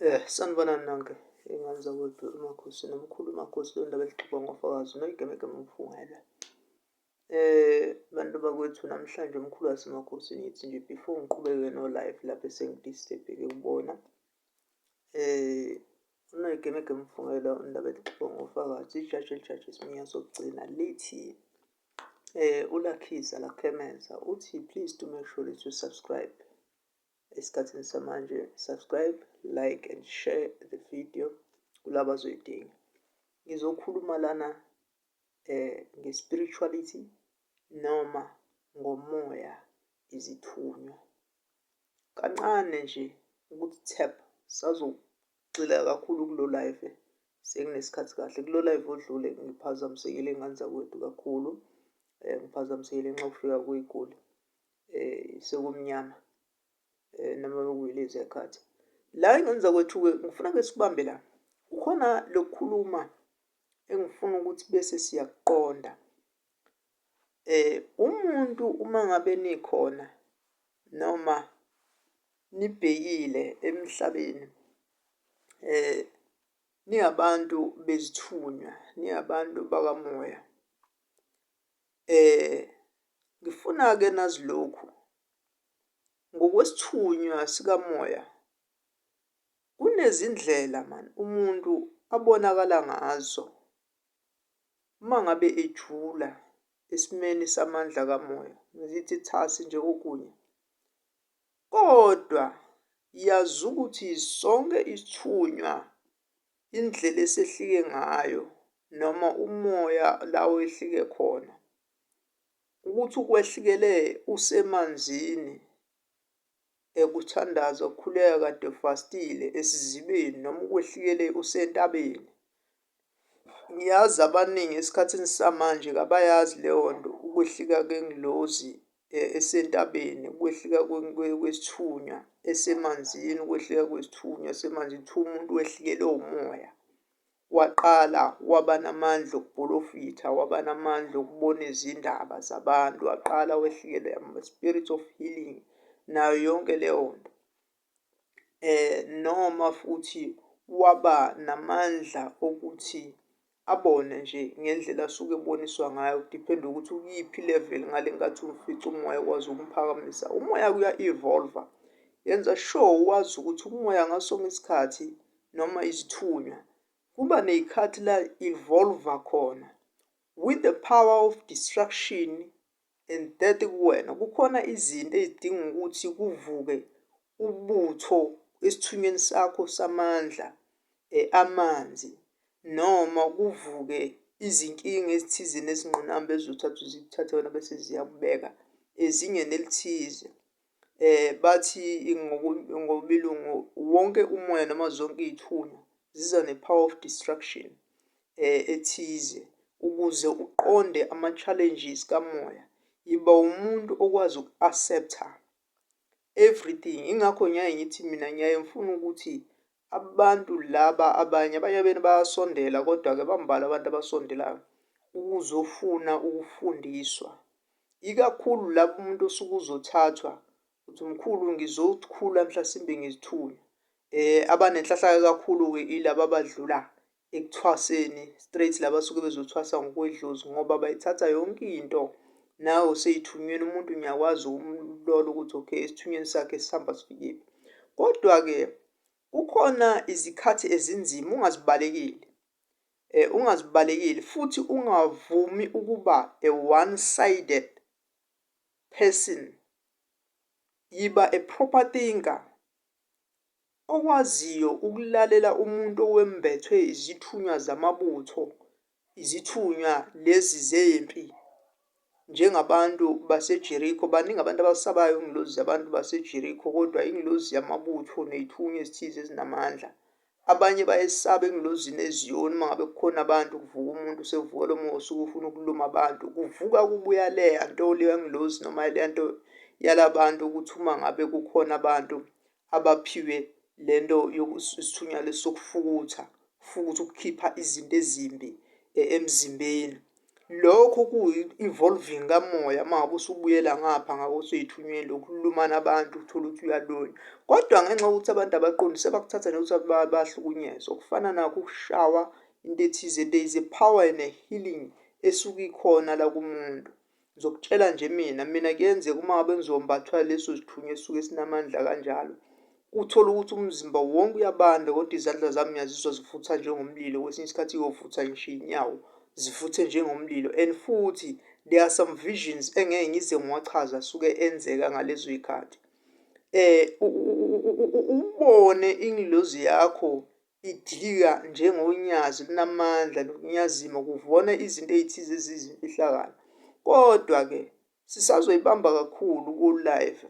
Sanibonani nonke iy'ngane zakwethu, uMakhosi nomkhulu uMakhosi lo ndaba elixoxwa ngofakazi noyigemegeme umfungela. Bantu bakwethu, namhlanje umkhulu waseMakhosini ngithi nje before ngiqhubeke no-live lapho esengi-disturb-eke kubona. UNoyigemegeme Mfungela undaba elixoxwa ngofakazi, ijaji elijaja isiminya sokugcina lithi uLakhiza Lakhemeza uthi, please do make sure that you subscribe. Esikhathini samanje, subscribe, like and share the video kulabo abazoyidinga. Ngizokhuluma lana nge-spirituality noma ngomoya, izithunywa. Kancane nje ukuthi tap, sazogxila kakhulu kulo live, sekunesikhathi kahle kulo live odlule. Ngiphazamisekile, iy'ngane zakwethu, kakhulu. Ngiphazamisekile nxa kufika kwey'guli, sekumnyama, noma bekuyilezi yakhathi la. Iy'ngane zakwethu-ke, ngifuna ke sikubambe la, kukhona lokukhuluma engifuna ukuthi bese siyakuqonda. Umuntu uma ngabe nikhona noma nibhekile emhlabeni, ningabantu bezithunywa, ningabantu bakamoya, ngifuna-ke nazi lokhu ngokwesithunywa sikamoya: kunezindlela man umuntu abonakala ngazo uma ngabe ejula esimeni samandla kamoya. Ngizithi thasi nje kokunye, kodwa yazi ukuthi sonke isithunywa indlela esehlike ngayo noma umoya la wehlike khona, ukuthi ukwehlikele usemanzini ekuthandaza, ukukhuleka, kade ufastile esizibeni, noma ukwehlikele usentabeni. Ngiyazi abaningi esikhathini samanje kabayazi leyo nto, ukwehlika kwengilozi esentabeni, ukwehlika kwesithunywa esemanzini, ukwehlika kwesithunywa esemanzini. Kuthiwa umuntu wehlikelwe umoya, waqala waba namandla okubholofitha, waba namandla okubona izindaba zabantu, waqala wehlikelwe ama-spirit of healing nayo yonke leyo nto, noma futhi waba namandla okuthi abone nje ngendlela asuke eboniswa ngayo, ku-depend-a ukuthi ukuyiphi level ngale nkathi umfica umoya ukwazi ukumphakamisa. Umoya uya-evolve-a. Yenza sure wazi ukuthi umoya ngaso sonke isikhathi noma izithunywa kuba ney'khathi la evolve-a khona with the power of destruction and death kuwena. Kukhona izinto ey'dinga ukuthi kuvuke ubutho esithunyweni sakho samandla, amanzi, noma kuvuke izinkinga ezithize nezingqinamba ezizothatha zikuthathe wena bese ziyakubeka ezingeni elithize. Bathi ngobelungu wonke umoya noma zonke iy'thunywa ziza ne-power of destruction ethize ukuze uqonde ama-challenges kamoya. Yiba umuntu okwazi uku-accept-a everything. Ingakho ngiyaye ngithi mina ngiyaye ngifune ukuthi abantu laba abanye benu bayasondela, kodwa-ke bambalwa abantu abasondelayo ukuzofuna ukufundiswa, ikakhulu lapho umuntu osuke uzothathwa uthi, "Mkhulu, ngizokhula mhlasimbe ngizithunywa." Abanenhlahla kakhulu-ke ilaba abadlula ekuthwaseni straight, laba abasuke bezothwasa ngokwedlozi, ngoba bayithatha yonke into nawe usey'thunyweni. Umuntu ngiyakwazi ukumlola ukuthi okay, esithunyweni sakhe sihamba sifikephi. Kodwa-ke kukhona izikhathi ezinzima, ungazibalekeli, ungazibalekeli futhi ungavumi ukuba a one sided person. Yiba a proper thinker okwaziyo ukulalela umuntu owembethwe izithunywa zamabutho, izithunywa lezi zempi, njengabantu baseJeriko. Baningi abantu abasabayo ingilozi zabantu baseJeriko, kodwa ingilozi yamabutho ney'thunywa ezithize ezinamandla. Abanye bayesaba engilozini eziyoni. Uma ngabe kukhona abantu, kuvuka umuntu, sekuvuka lo moya osuke ufuna ukuluma abantu, kuvuka kubuya leya nto leya ngilozi noma leya nto yalabantu, ukuthi uma ngabe kukhona abantu abaphiwe lento isithunywa lesi sokufukutha, fukuthi ukukhipha izinto ezimbi emzimbeni. Lokho kuyi-evolving kamoya uma ngabe usubuyela ngapha ngakwesey'thunyweni, lokulumana abantu uthole ukuthi uyalunywa. Kodwa ngenxa yokuthi abantu abaqondi sebakuthatha njengokuthi bayahlukunyezwa. Kufana nakho ukushawa into ethize, there is a power and a healing esuke ikhona la kumuntu. Ngizokutshela nje mina kuyenzeka uma ngabe ngizombathwa leso sithunywa esisuke sinamandla kanjalo, uthole ukuthi umzimba wonke uyabanda kodwa izandla zami ngiyazizwa zivutha njengomlilo, kwesinye isikhathi kuyovutha ngisho iy'nyawo zivuthe njengomlilo. And futhi there are some visions engeke ngize ngiwachaze asuke enzeka ngalezo y'khathi. Ubone ingilozi yakho idilika njengonyazi lunamandla nokunyazima kuvona izinto ey'thize eziyizimfihlakalo. Kodwa-ke sisazoyibamba kakhulu ku-live.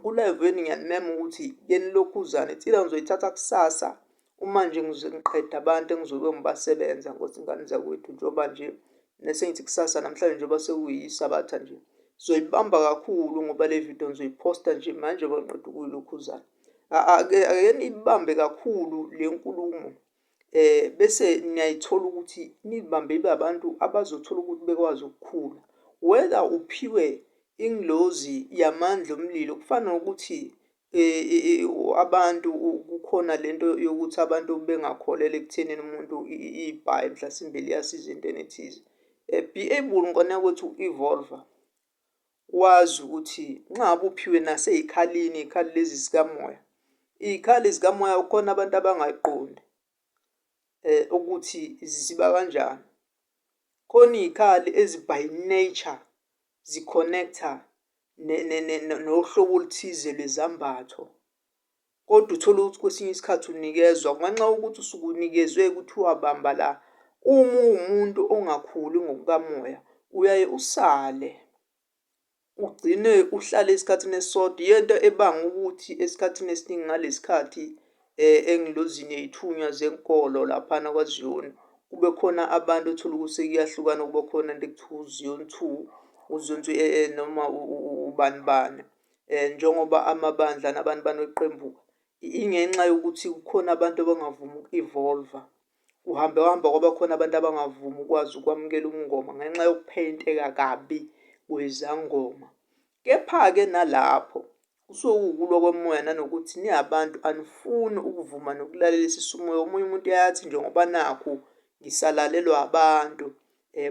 Ku-live wenu ngiyanimema ukuthi kenilokhuzane itsila ngizoyithatha kusasa uma nje ngiqeda abantu engizobe ngibasebenza nkosi ngane zakwethu, njengoba nje nesengithi kusasa namhlanje njengoba sekuyisabatha nje sizoyibamba kakhulu ngoba le video ngizoyiphosta nje manje ngiqeda ukuyilokhuzana. Ake niyibambe kakhulu le nkulumo bese niyayithola ukuthi nibambe ibe abantu abazothola ukuthi bekwazi ukukhula. Whether uphiwe ingilozi yamandla omlilo, kufana nokuthi abantu kukhona lento yokuthi abantu bengakholelwa ekuthenini umuntu ibhayi mhlasimbe liyasiza entweni ethize. Be able ngane yakwethu uku-evolve-a wazi ukuthi nxa ngabe uphiwe nasey'khalini, iy'khali lezi zikamoya. Iy'khali zikamoya kukhona abantu abangayiqondi ukuthi ziba kanjani. Khona iy'khali ezi by nature zi-connect-a nohlobo oluthize lwezambatho, kodwa uthole ukuthi kwesinye isikhathi unikezwa ngenxa yokuthi usuke unikezwe kuthiwa bamba la. Uma uwumuntu ongakhuli ngokukamoya uyaye usale, ugcine uhlale esikhathini esisodwa. Iyonto ebanga ukuthi esikhathini esiningi ngalesi khathi engilozini yey'thunywa zenkolo laphana kwaZiyoni kube khona abantu othola ukuthi sekuyahlukana, kube khona into ekuthiwa uZion two, uZion two noma ubani bani, njengoba amabandla nabantu baneqembu, ingenxa yokuthi kukhona abantu abangavumi uku-evolve-a. Kuhambe kwahamba kwaba khona abantu abangavumi ukwazi ukwamukela ubungoma ngenxa yokupheyinteka kabi kwezangoma. Kepha-ke nalapho kusuke kuwukulwa komoya nanokuthi ningabantu anifuni ukuvuma nokulalelisisa umoya. Omunye umuntu uyathi nje ngoba nakhu ngisalalelwa abantu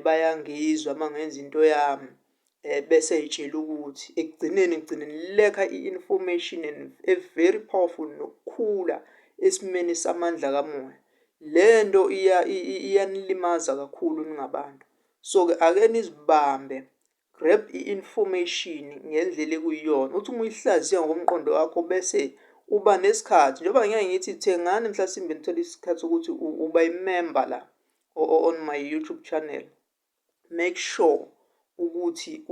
bayangizwa uma ngenza into yami, bese ey'tshela ukuthi ekugcineni ngigcine nilekha i-information and a very powerful nokukhula esimeni samandla kamoya. Le nto iyanilimaza kakhulu ningabantu. So-ke ake nizibambe, grab i-information ngendlela ekuyiyona, uthi uma uyihlaziya ngokomqondo wakho bese uba nesikhathi. Njengoba ngeke ngithi thengani mhlasimbe nithole isikhathi sokuthi uba i-member la on my YouTube channel. Make sure ukuthi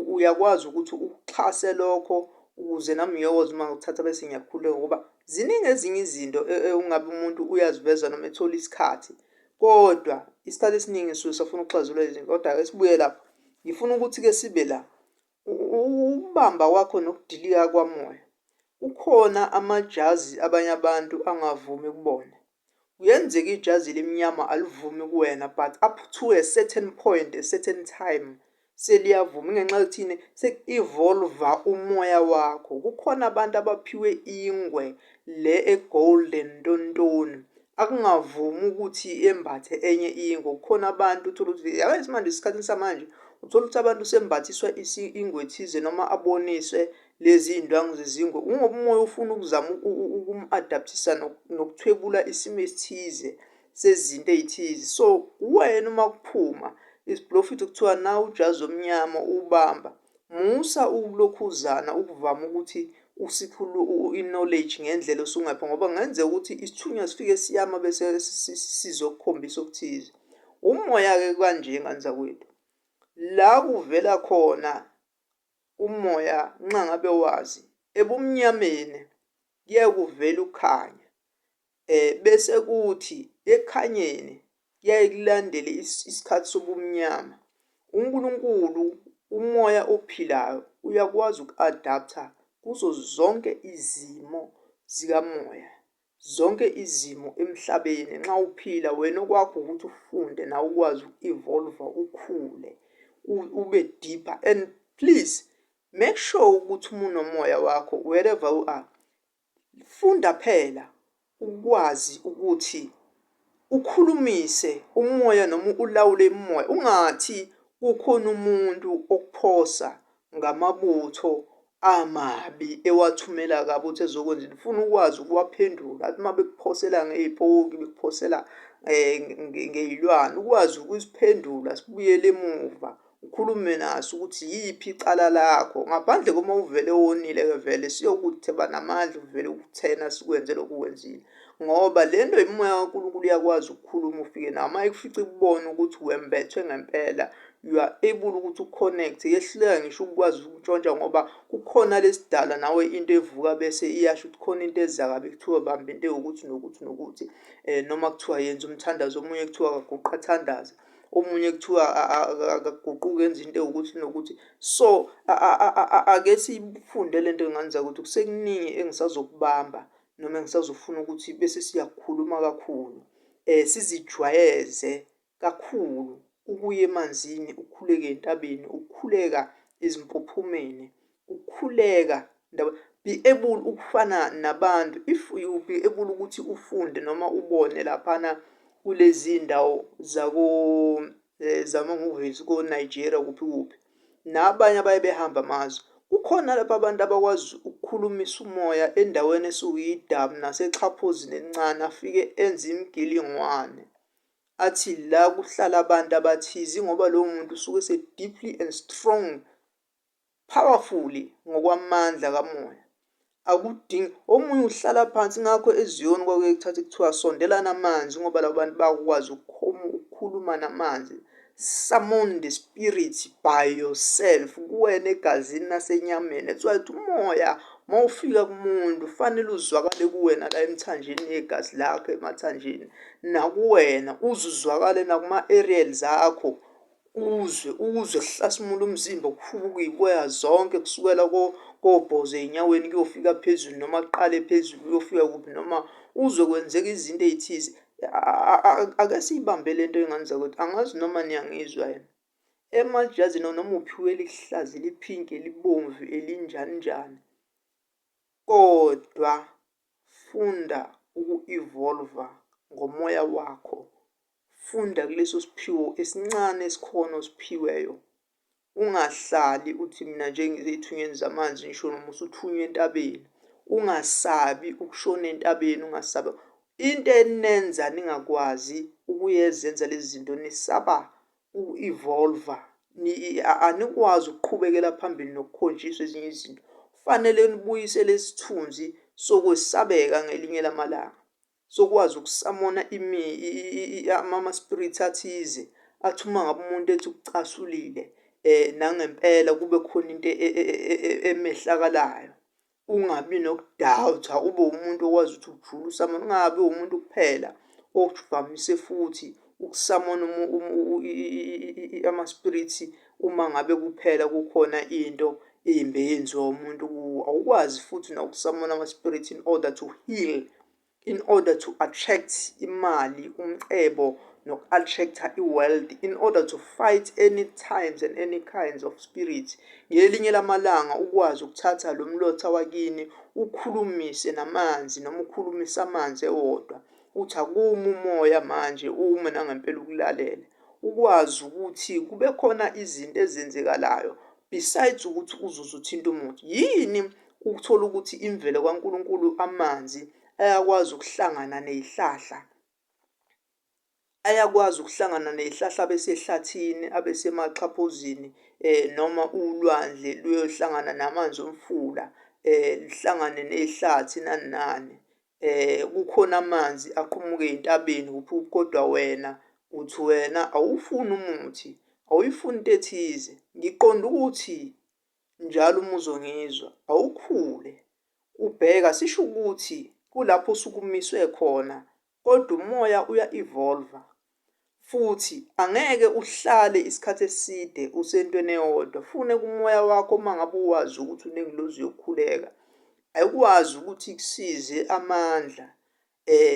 uyakwazi ukuthi ukuxhase lokho ukuze nami ngiyokwazi uma ngikuthatha bese ngiyakhululeka, ngoba ziningi ezinye izinto engabe umuntu uyaziveza noma ethola isikhathi, kodwa isikhathi esiningi sisuke sifuna ukuxazulula izinto. Kodwa-ke sibuye lapho, ngifuna ukuthi-ke sibe la ukubamba kwakho nokudilika kwamoya. Kukhona amajazi abanye abantu angavumi kubona. Kuyenzeka ijazi elimnyama alivumi kuwena, but up to a certain point, a certain time seliyavuma, ingenxa yokuthini? Seku-evolve-a umoya wakho. Kukhona abantu abaphiwe ingwe le e-golden ntontoni, akungavumi ukuthi embathe enye ingwe. Kukhona abantu uthole ukuthi yabo manje esikhathini samanje uthola ukuthi abantu sembathiswa ingwe ethize noma aboniswe lezi iy'ndwangu zezingwe, kungoba umoya ufuna ukuzama ukum-adapt-isa nokuthwebula isimo esithize sezinto ey'thize. So wena uma kuphuma isiprofetho kuthiwa nawu ujazi omnyama uwubamba, musa ukulokhuzana ukuvama ukuthi usikhulu i-knowledge ngendlela osungapha, ngoba kungenzeka ukuthi isithunywa sifike siyama bese sizokukhombisa okuthize. Umoya-ke kanje ngane zakwethu, la kuvela khona umoya nxa ngabe wazi ebumnyameni kuyaye kuvele ukukhanya, bese kuthi ekukhanyeni kuyaye kulandele isikhathi sobumnyama. UNkulunkulu umoya ophilayo uyakwazi uku-adapt-a kuzo zonke izimo zikamoya. Zonke izimo emhlabeni nxa uphila wena okwakho ukuthi ufunde nawe ukwazi uku-evolve ukhule ube deeper. And please make sure ukuthi uma unomoya wakho wherever you are, funda phela ukwazi ukuthi ukhulumise umoya noma ulawule umoya. Ungathi kukhona umuntu okuphosa ngamabutho amabi ewathumela kabi ukuthi ezokwenzani, ufuna ukwazi ukuwaphendula. Athi uma bekuphosela ngey'poki, bekuphosela ngey'lwane, ukwazi ukuziphendula sibuyele emuva, ukhulume naso ukuthi yiphi icala lakho. Ngaphandle uma uvele wonile-ke vele siyokutheba namandla, uvele ukuthena sikwenze lokhu ukwenzile. Ngoba le nto imimoya kaNkulunkulu iyakwazi ukukhuluma ufike nawo. Uma ikufica ikubona ukuthi wembethwe ngempela, you are able ukuthi u-connect. Yehluleka ngisho ukukwazi ukuntshontsha ngoba kukhona lesidalwa nawe into evuka bese iyasho ukuthi khona into eza kabi, kuthiwa bamba into ewukuthi nokuthi nokuthi, noma kuthiwa yenza umthandazo, omunye kuthiwa akaguqe athandaze, omunye kuthiwa akaguquke enze into ewukuthi nokuthi. So ake siyifunde le nto ngane zakwethu, kusekuningi engisazokubamba noma engisazofuna ukuthi bese siyakhuluma kakhulu. Sizijwayeze kakhulu ukuya emanzini, ukukhuleka ey'ntabeni, ukukhuleka ezimpophomeni, ukukhuleka ndaba. Be able ukufana nabantu. If you be able ukuthi ufunde noma ubone laphana kulezi ndawo zako zama-movies ko-Nigeria kuphi kuphi, nabanye abaye behamba amazwe, kukhona lapho abantu abakwazi ukukhulumisa umoya endaweni esuke idamu nasexhaphozini elincane, afike enze imigilingwane athi la kuhlala abantu abathize, ingoba lowo muntu usuke ese-deeply and strong powerfully ngokwamandla kamoya. Akudingi omunye uhlala phansi, ngakho eZiyoni kwakuye kuthathe kuthiwa sondelana amanzi, ngoba labo bantu bakwazi ukukhuluma namanzi. Summon the spirit by yourself, kuwena egazini nasenyameni. That's why umoya mawufika kumuntu fanele uzwakale kuwena la emthanjeni yegazi lakho, emathanjeni nakuwena uzuzwakale nakuma-aerials akho, uzwe uzwe kuhlasimula umzimba, kuhubuka iy'boya zonke kusukela kobhozo ey'nyaweni kuyofika phezulu, noma kuqale phezulu kuyofika kuphi, noma uzwe kwenzeka izinto ey'thize. Ake siyibambe le nto ey'ngane zakwethu, angazi noma niyangizwa yini. Emajazini noma uphiwe elihlaza, eliphinki, elibomvu, elinjani njani, kodwa funda uku-evolve-a ngomoya wakho. Funda kuleso siphiwo esincane esikhona osiphiweyo. Ungahlali uthi mina nje ngisey'thunyweni zamanzi, ngisho noma usuthunywa entabeni. Ungasabi ukushona entabeni, ungasabi. Into enenza ningakwazi ukuyezenza lezi zinto, nisaba uku-evolve-a, anikwazi ukuqhubekela phambili nokukhonjiswa ezinye izinto. Kufanele nibuyisele isithunzi sokwesabeka ngelinye lamalanga, sokwazi uku-summon-a ama-spirits athize, athi uma ngabe umuntu ethi ukucasulile nangempela kube khona into emehlakalayo. Ungabi noku-doubt-a, ube umuntu okwazi ukuthi ujule u-summon-e, ungabi umuntu kuphela ovamise futhi uku-summon-a ama-spirits uma ngabe kuphela kukhona into embi eyenziwa umuntu kuwe. Awukwazi futhi noku-summon-a ama-spirits in order to heal, in order to attract imali, umcebo, noku-attract-a i-wealth, in order to fight any times and any kinds of spirits. Ngelinye lamalanga ukwazi ukuthatha lo mlotha wakini ukhulumise namanzi noma ukhulumise amanzi ewodwa, uthi akume umoya manje, ume nangempela ukulalele. Ukwazi ukuthi kube khona izinto ezenzekalayo besides ukuthi uzuze uthinte umuthi. Yini ukuthola ukuthi imvelo kaNkulunkulu amanzi ayakwazi ukuhlangana ney'hlahla, ayakwazi ukuhlangana ney'hlahla abesehlathini, abesemaxhaphozini, noma ulwandle luyohlangana namanzi omfula, lihlangane ney'hlathi nani nani. Kukhona amanzi aqumuka ey'ntabeni kuphi kuphi, kodwa wena uthi wena awufuni umuthi, awuyifuni into ethize. Ngiqonda ukuthi njalo uma uzongizwa awukhule ubheka, sisho ukuthi kulapho osuke umiswe khona, kodwa umoya uya-evolve-a futhi angeke uhlale isikhathi eside usentweni eyodwa. Funeka umoya wakho uma ngabe uwazi ukuthi unengilozi yokukhuleka, ayikwazi ukuthi ikusize amandla.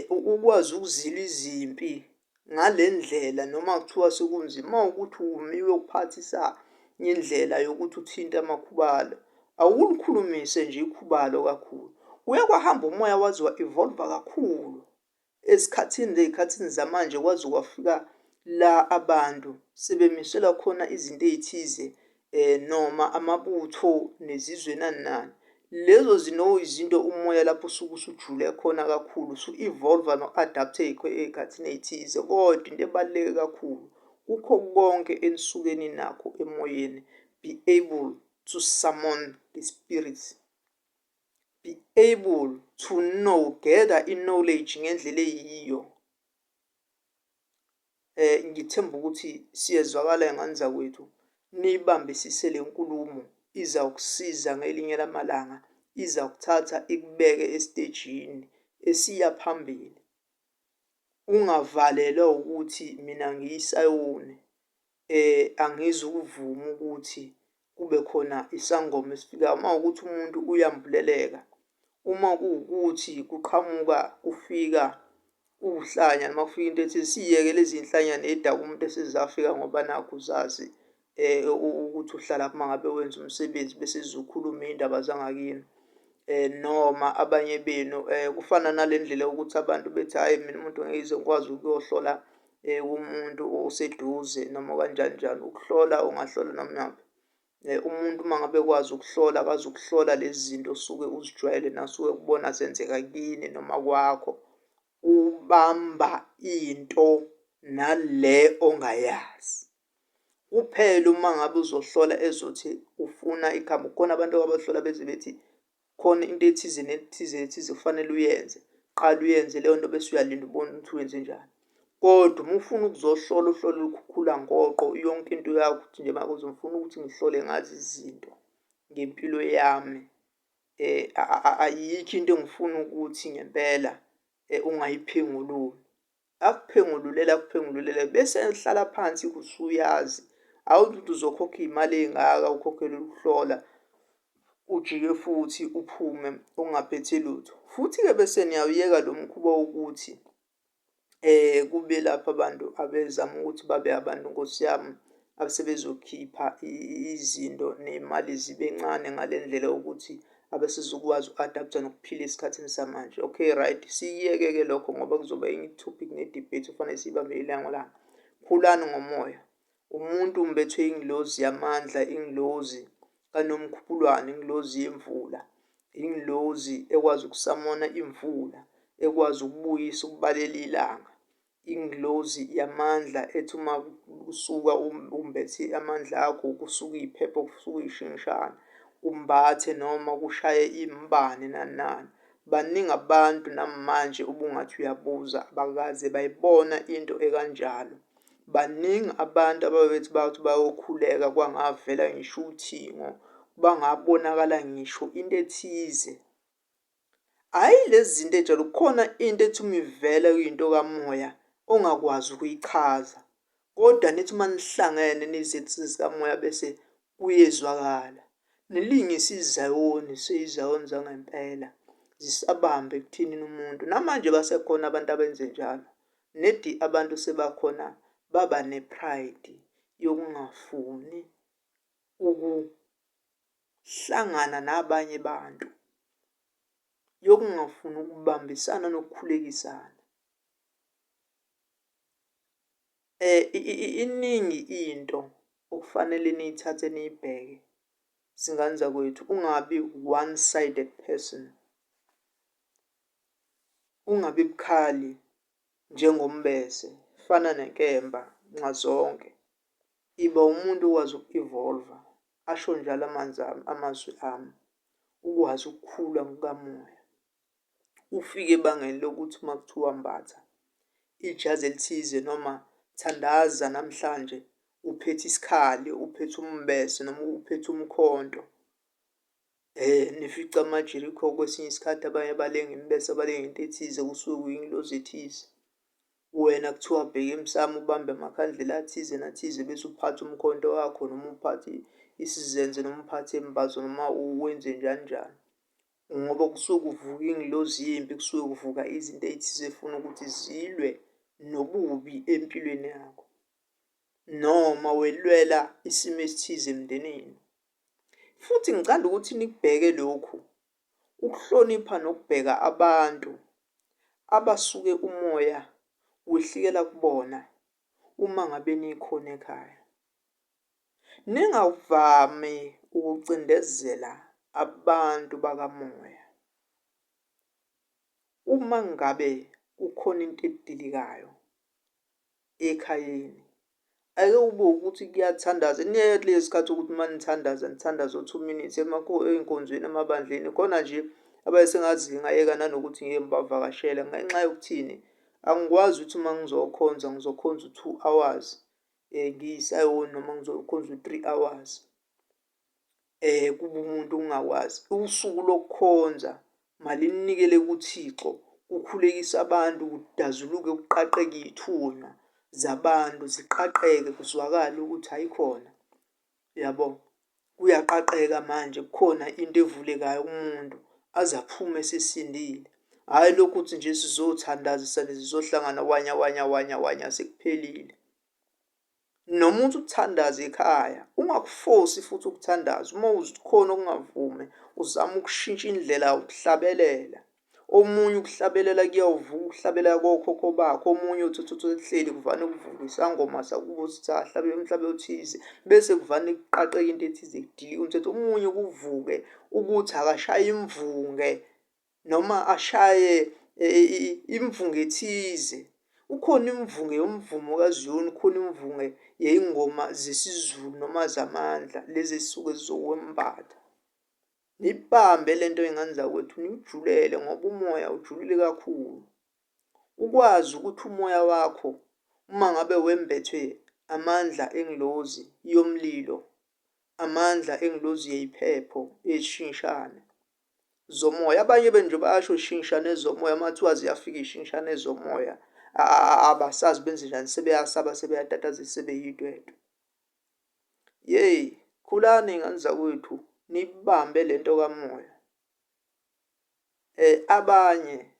Ukwazi ukuzila izimpi ngale ndlela noma kuthiwa sekunzima, uma kuwukuthi umiwe ukuphathisa indlela yokuthi uthinte amakhubalo, awulikhulumise nje ikhubalo kakhulu. Kuye kwahamba umoya waze wa-evolve-a kakhulu esikhathini ney'khathini zamanje, kwaze kwafika la abantu sebemiselwa khona izinto ey'thize noma amabutho nezizwe nani nani. Lezo zinto izinto umoya lapho usuke usujule khona kakhulu, usu-evolve-a noku-adapt-a ey'khathini ey'thize. Kodwa into ebaluleke kakhulu kukho konke enisuke ninakho emoyeni, be able to summon the spirits, be able to know, gather i-knowledge ngendlela eyiyo. Ngithemba ukuthi siyezwakala y'ngane zakwethu, niyibambisise le nkulumo, izawukusiza ngelinye lamalanga, izakuthatha ikubeke esitejini esiya phambili. Ungavalelwa ukuthi mina ngiyisayoni, angizukuvuma ukuthi kube khona isangoma esifikayo. Uma kuwukuthi umuntu uyambuleleka, uma kuwukuthi kuqhamuka kufika uhlanya noma kufika into ethize, siyeke lezi iy'nhlanya ney'daka umuntu esezafika ngoba nakhu uzazi ukuthi uhlalaphi uma ngabe wenza umsebenzi bese zizokhuluma iy'ndaba zangakini. Noma abanye benu kufana nale ndlela yokuthi abantu bethi, hhayi mina umuntu ngeke ngize ngikwazi ukuyohlola umuntu oseduze noma kanjani njani. Ukuhlola ungahlola noma imaphi. Umuntu uma ngabe ekwazi ukuhlola akwazi ukuhlola lezi zinto osuke uzijwayele nasuke ukubona zenzeka kini noma kwakho, ubamba into nale ongayazi. Kuphela uma ngabe uzohlola ezothi ufuna ikhambi, kukhona abantu abahlola beze bethi khona into ethize nethize nethize kufanele uyenze, qala uyenze leyo nto bese uyalinda ubone ukuthi wenzenjani. Kodwa uma ufuna ukuzohlola uhlole ukhukhulangoqo yonke into yakho ukuthi nje makuze ngifuna ukuthi ngihlole ngazi izinto ngempilo yami, ayikho into engifuna ukuthi ngempela ungayiphengululi. Akuphengululele akuphengululele bese ehlala phansi usuyazi. Awuthi ukuthi uzokhokha iy'mali ey'ngaka ukhokhele ukuhlola, ujike futhi uphume ungaphethe lutho. Futhi-ke bese niyawuyeka lo mkhuba wokuthi kube lapho abantu abezama ukuthi babe abantu nkosi yami asebezokhipha izinto ney'mali zibe ncane ngale ndlela yokuthi abesezokwazi uku-adapt-a nokuphila esikhathini samanje. Okay, right, siyiyeke-ke lokho ngoba kuzoba enye i-topic ne-debate okufanele siyibambe ilanga langa. Khulani ngomoya, umuntu umbethwe ingilozi yamandla, ingilozi kaNomkhubulwane, ingilozi yemvula, ingilozi ekwazi ukusamona imvula, ekwazi ukubuyisa ukubalela ilanga, ingilozi yamandla ethi uma kusuka umbethe amandla akho kusuka iy'phepho, kusuka iy'shingishane, kumbathe noma kushaye imbane nani nani. Baningi abantu namanje ubungathi uyabuza abakaze bayibona into ekanjalo. Baningi abantu ababethi bathi bayokhuleka kwangavela ngisho uthingo, bangabonakala ngisho into ethize. Hhayi lezi zinto ey'njalo, kukhona into ethi uma ivela kuyinto kamoya ongakwazi ukuyichaza, kodwa nithi uma nihlangene niyizinsizi zikamoya bese kuyezwakala. Nilingise iZayoni, seyizayoni zangempela zisabamba ekuthinini umuntu. Namanje basekhona abantu abenze njalo, nedi abantu sebakhona baba ne-pride yokungafuni ukuhlangana nabanye abantu, yokungafuni ukubambisana nokukhulekisana. Iningi into okufanele niyithathe niyibheke zingane zakwethu, ungabi one sided person, ungabi bukhali njengombese, fana nenkemba nxazonke. Iba umuntu okwazi uku-evolve-a, asho njalo amanzi ami, amazwi ami, ukwazi ukukhula ngokukamoya, ufike ebangeni lokuthi uma kuthiwa mbatha ijazi elithize noma thandaza namhlanje uphethe isikhali, uphethe umbese noma uphethe umkhonto. Nifice amajerikho kwesinye isikhathi abanye balenga imibese, balenga into ethize kusuke kuyingilozi ethize. Wena kuthiwa bheka emsamo ubambe amakhandlela athize nathize bese uphathe umkhonto wakho noma uphathe isizenze noma uphathe imbazo noma wenze njani njani. Ngoba kusuke kuvuka ingilozi yempi, kusuke kuvuka izinto ey'thize efuna ukuthi zilwe nobubi empilweni yakho, noma welwela isimo esithize emndenini. Futhi ngicanda ukuthi nikubheke lokhu, ukuhlonipha nokubheka abantu abasuke umoya wehlikela kubona uma ngabe nikhona ekhaya. Ningavami ukucindezela abantu bakamoya. Uma ngabe kukhona into edilikayo ekhayeni, ake kube ukuthi kuyathandaza. Niyeke kulesi sikhathi ukuthi uma nithandaza nithandaza o-2 minutes ey'nkonzweni emabandleni. Khona nje abaye sengaze ngayeka nanokuthi ngike ngibavakashele ngenxa yokuthini, angikwazi ukuthi uma ngizokhonza ngizokhonza u-2 hours ngiyisayoni noma ngizokhonza u-3 hours, kube umuntu ungakwazi. Usuku lokukhonza malinikele kuThixo, kukhulekise abantu, kudazuluke, kuqaqeke iy'thunywa zabantu, ziqaqeke kuzwakale ukuthi hhayi khona, uyabo. Kuyaqaqeka manje, kukhona into evulekayo kumuntu aze aphume esesindile. Hhayi lokhu kuthi nje sizothandazisa sizohlangana wanya wanya wanya wanya sekuphelile. Noma uthi ukuthandaza ekhaya, ungakufosi futhi ukuthandaza. Uma ukhona okungavumi, uzame ukushintsha indlela yokuhlabelela. Omunye ukuhlabelela kuyawuvuka ukuhlabelela kokhokho bakhe, omunye uthi uthi uhleli kuvane kuvuke isangoma sakubo sithi ahlabe umhlaba othize, bese kuvane kuqaqeke into ethize kudilike umthetho. Omunye kuvuke ukuthi akashaye imvunge noma ashaye imvunge ethize. Kukhona imvunge yomvumo kaZiyoni, kukhona imvunge yey'ngoma zesiZulu noma zamandla lezi ezisuke zizokwembatha. Niyibambe le nto y'ngane zakwethu, niyijulele ngoba umoya ujulile kakhulu. Ukwazi ukuthi umoya wakho uma ngabe wembethwe amandla engilozi yomlilo, amandla engilozi yeyiphepho yeshingishane zomoya. Abanye benu nje bayasho shingishane zomoya, uma kuthiwa ziyafika iy'shingishane zomoya abasazi benzenjani, sebeyasaba, sebeyatatazela, sebeyintwentwe. Yeyi, khulani ngane zakwethu, niyibambe le nto kamoya. Abanye